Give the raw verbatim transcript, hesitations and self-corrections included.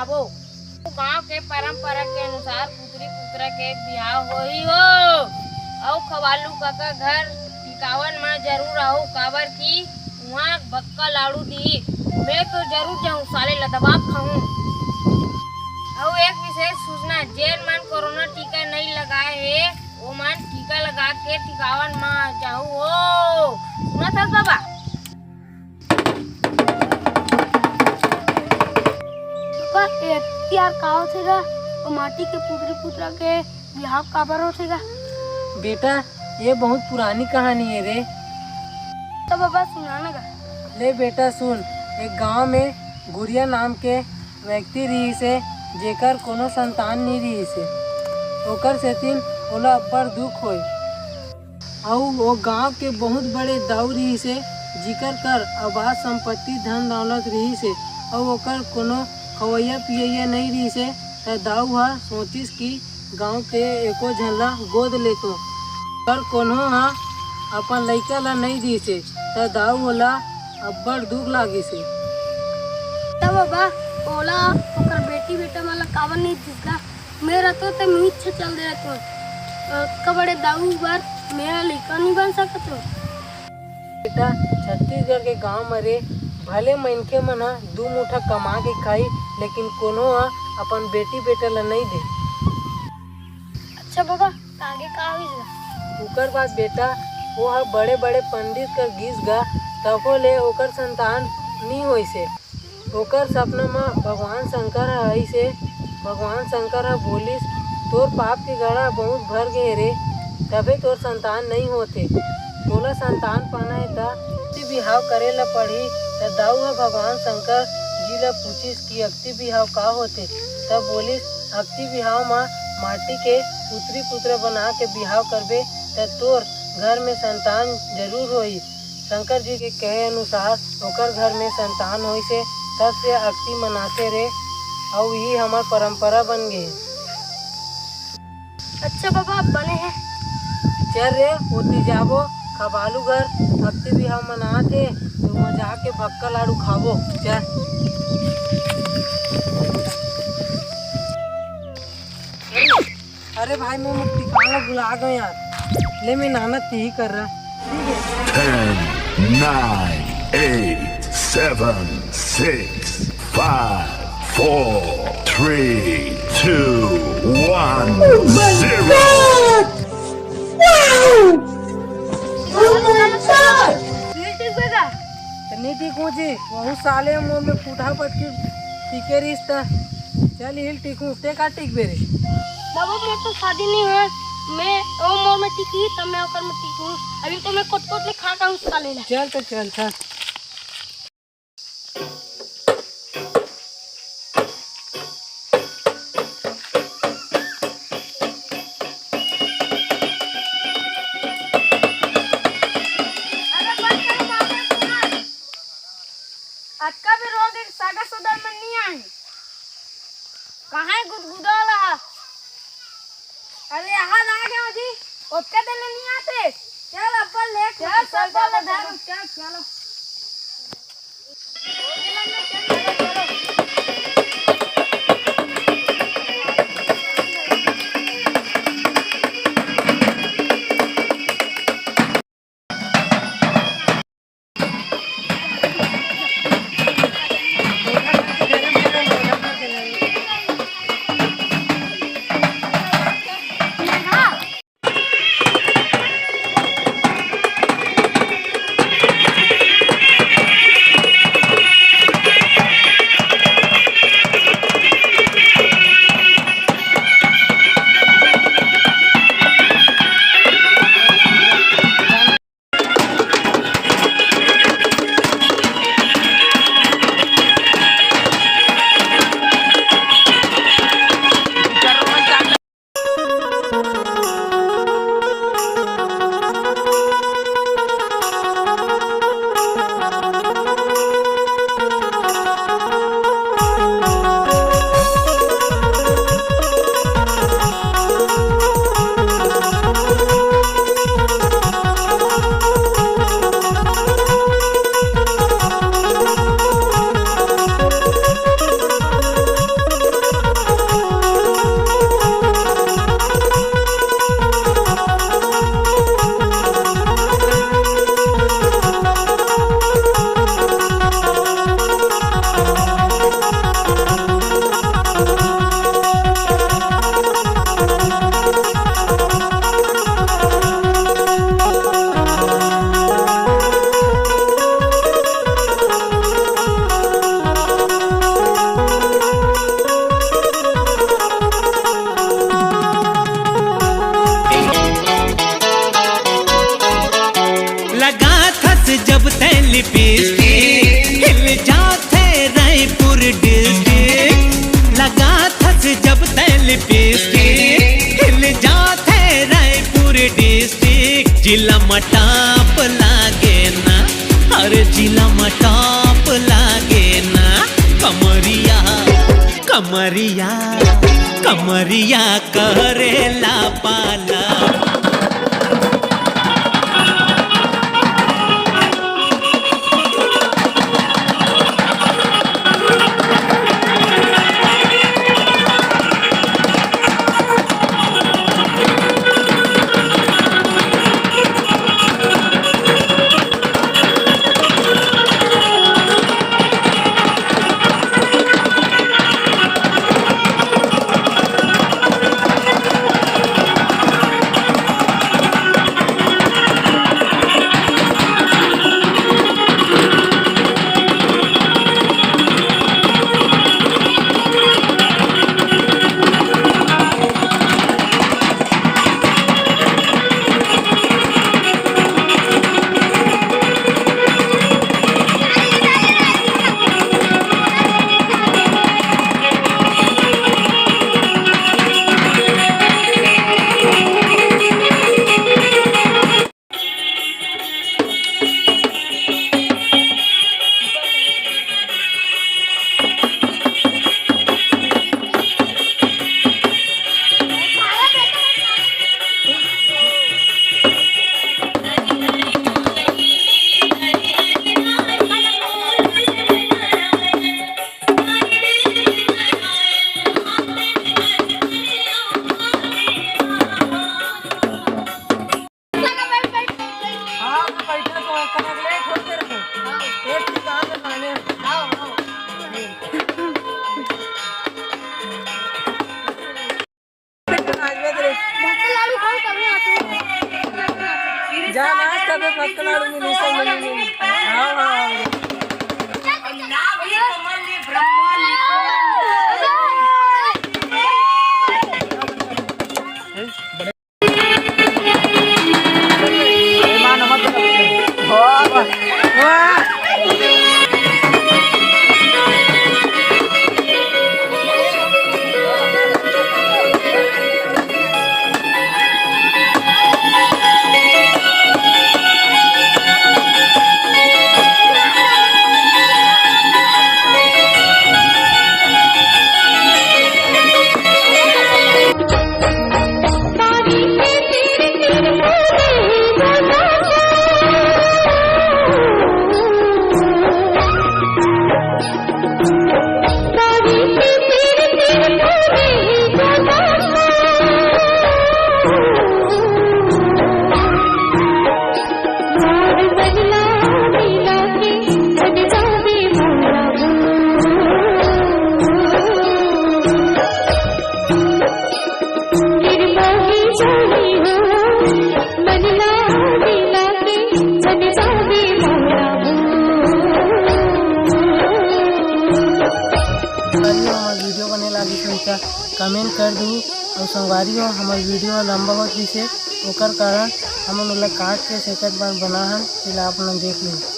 आबो। गांव के परंपरा के अनुसार पुतरी पुतरा के बिहाव होही हो, अउ खबालू काका घर टिकावन म जरूर आऊ, काबर कि उहाँ भक्का लाड़ू दी। मैं तो जरूर जाऊं, साले ला दबा खाऊं। अउ एक विशेष सूचना, जेन मन कोरोना टीका नई लगाए हे, ओमन टीका लगा के टिकावन म जाहू हो। सुनत हस बाबा? पापा, ये तिहार का होथे गा? वो माटी के पुतरी पुतरा के बिहाव काबर होथे गा? बेटा, ये बहुत पुरानी कहानी है रे। तो बाबा, सुना ना गा। ले बेटा सुन, एक गांव में गुरिया नाम के व्यक्ति रिहिस हे, जेकर कोनो संतान नी रिहिस हे। ओकर सेतिन ओला अब्बड़ दुख होय। अउ ओ गांव के बहुत बड़े दाऊ रिहिस हे, जिकर कर अबाध संपत्ति, धन दौलत रिहिस हे, अउ ओकर कोनो खवैया पियैया नइ रिहिस हे। त दाऊ ह सोचिस कि गांव के एको झन ला गोद लेतो, पर कोनो ह अपन लइका ला नइ दिस हे, त दाऊ ओला अब्बड़ दुख लागिस हे। त बाबा, ओला ओकर बेटी बेटा मन ला काबर नइ दिस गा? मेरा तो ते मीच चल दे तो, अतका बड़े दाऊ बर मेरा लइका नइ बन सकत हो? बेटा, छत्तीसगढ़ के गांव म रे, भले मनखे मन ह दू मुठा कमा के खाही, लेकिन कोनो ह अपन बेटी बेटा ल नइ दे। अच्छा बाबा, त आगे का होइस गा? उकर बाद बेटा, वो ह बड़े बड़े पंडित कर गिस गा, तभो ले ओकर संतान नी होइस हे। ओकर सपना म भगवान शंकर ह आइस हे। भगवान शंकर ह बोलिस, "तोर पाप के घड़ा बहुत भर गे रे, तभे तोर संतान नइ होत हे। तोला संतान पाना हे त अक्ति बिहाव करे ल पड़ही।" त दाऊ ह भगवान शंकर जी ल पूछिस कि अक्ति बिहाव का होथे? त बोलिस, "अक्ति बिहाव म माटी के पुतरी पुतरा बना के बिहाव करबे त तोर घर में संतान जरूर होही।" शंकर जी के कहे अनुसार ओकर घर में संतान होइस हे, तब से अक्ति मनाथे रे, अउ इही हमर परंपरा बन गे हे। अच्छा बाबा, अब बने हे। चल रे, ओती जाबो, खबालू घर अक्ति बिहाव मनात हे, तो वहाँ जाके भक्का लाड़ू खाबो। चल। अरे भाई, मैं मोर टिकाला भुला गयो यार। ले, मैं नाना तिही कर रहा। Ten, nine, eight, seven, six, five, four, three, two, one, zero। Oh my God! त नी टिकहूं जी, वहू साले मोर में फूटहा पटकी टिके रिहिस त। चल हिल टिकहूं, ते का टिकबे रे? बाबू, मोर तो शादी नहीं हुआ, मैं, ओ मोर में टिकी, तब मैं ओकर में टिकहूं। अभी तो मैं कोट कोट ले खा का हूं साले ला। चल तो चल, चल। अरे बस करो बाबा, सुना। अतका भी रोग एक सागा सदर में नहीं आए। कहाँ है गुदगुदा वाला? अरे यहाँ आ गया जी, ओतका देर ले नहीं आते। चल अब्बा लेट चल, होता, सब चल, वाला चल, धर, चल। चल, चलो। लिपस्टिक हिल जाथे रायपुर डिस्ट्रिक्ट, जिला म टॉप लागे ना, अरे जिला म टॉप लागे ना। कमरिया, कमरिया, कमरिया करेला पाला। हाँ, बैठा तो है, कनक लेट होते रहे। एक ठिकाने खाने। भक्का लाडू खाओ, तभी आते हैं। जा नाच, तबे भक्का लाडू मिली, सब मिली, मिली। हाँ, हाँ, हाँ। संगवारी हो, हमर वीडियो बने लागिस होही त कमेंट कर दू। अउ संगवारी हो, हमर वीडियो लंबा होत गिस हे, ओकर कारण हमन ओला काट के सेकंड बार बना हन, तेला आप मन देख लू।